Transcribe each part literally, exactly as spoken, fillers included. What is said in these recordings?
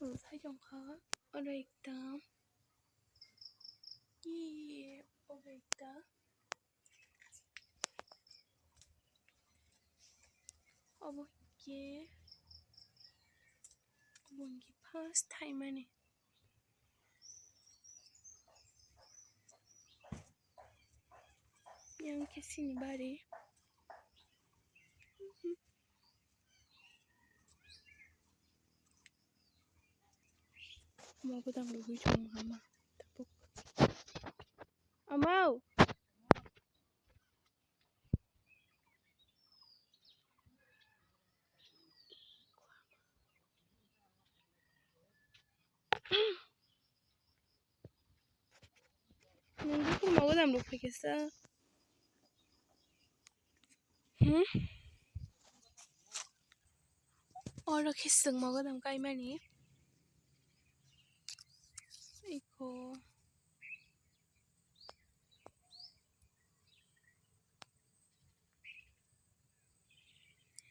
Sai tongkha, oro ekta. Ee, obo ekta. Obo hinkhe, obo hinkhe first thaimani. Yang khe chini bari. Mogodam rwgwi tongo ama tabuk. Amau. Nwng buphang mogodam rok phaikhe sa. Hmm? Oro khe chwng mogodam kaimani. Iko.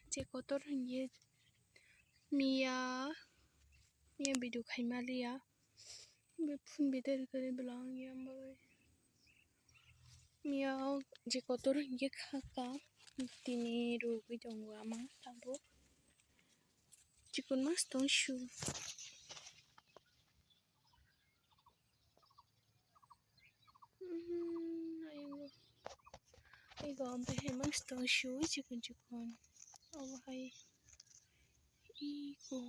Je kotor hinkhe miya, miya video khaima liya. Be phun bidar kare belang yang bai. Miya o je kotor hinkhe khaka tini rwgwi tongo ama tabuk. Chikon mas tong su. Mhm, ayang. Ego ampai hai mas tong su chikon chikon. Obo hai. Ego.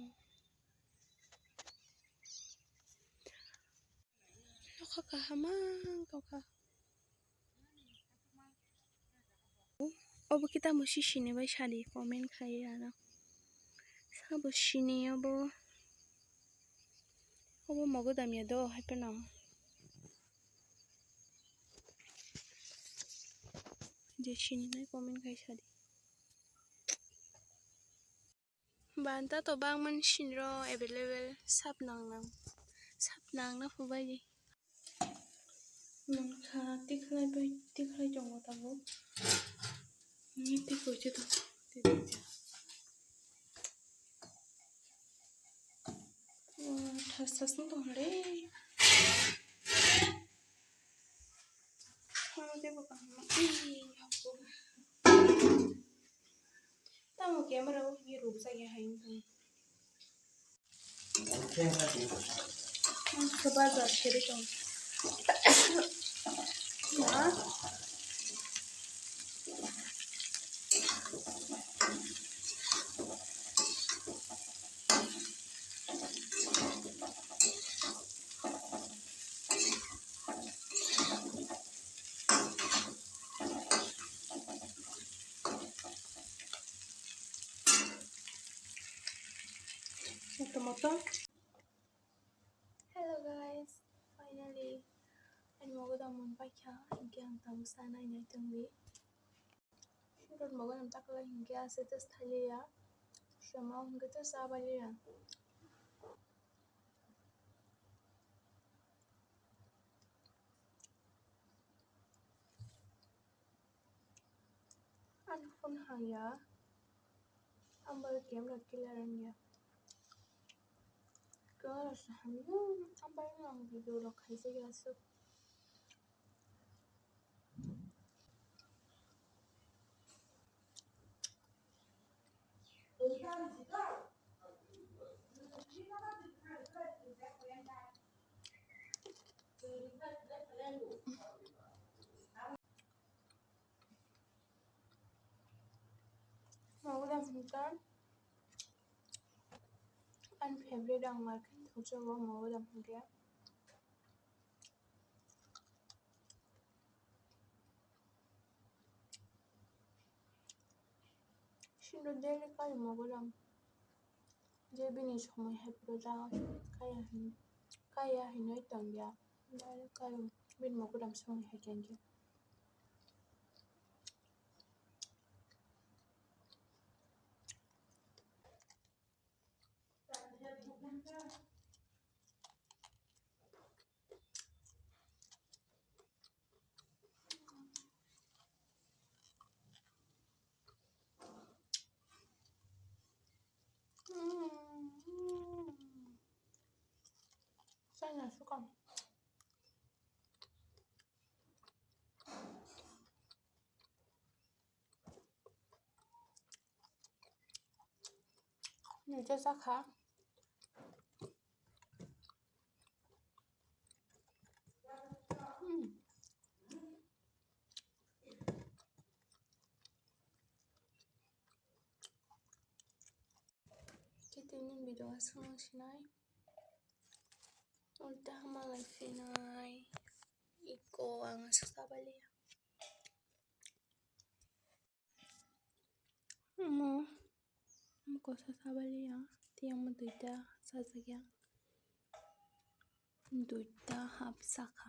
Nokha kaham ang tongkha. Obo kita musi sini bai sadi comment khai ano. Sabo sini obo. Obo mogodam ya do hai peno. Je sini nai comment khai sadi. Banta to bangmani sinro available sap nang nang sap nang na phubai di. Nangkha tikhlai bai tikhlai tongo tabuk. Ni tikoi se to tikoi se. Wah, thas thas no tong re. Ano tei bo kaham. Ih, hapu. Tamo camera o ye ruk sa ya hai. Ang khe bazar seri tong. Ma. Moto moto. Hello guys, finally ani mogodam mon paikha, hinkhe ang tabuk sa nai nai tongdi. Sundor mogodam taklai hinkhe ase tei sthaliya, sema hinkhe tei sa baliya. Ani phone hangya, ang bai camera clear wngya. Camera se hamya, ang bai ang video rok khaijak ya aswk. Mogodam hinkhe ani favorite ang market thokjago mogodam hinkhe. Sindor daily kaio mogodam. Je bini somoi hai phuru da kaya hin, kaya hinwi tongya. Direct kaio bini mogodam somoi hai khe hinkhe. Nasi kom. Nijak sakha. Hmm. Khe tini video aswk nang sinai. Ulta hama lai phinai. Iko ang aswk sabaliya. Omo, omo kosa sabaliya. Tei omo duita sajakya. Duita hap sakha.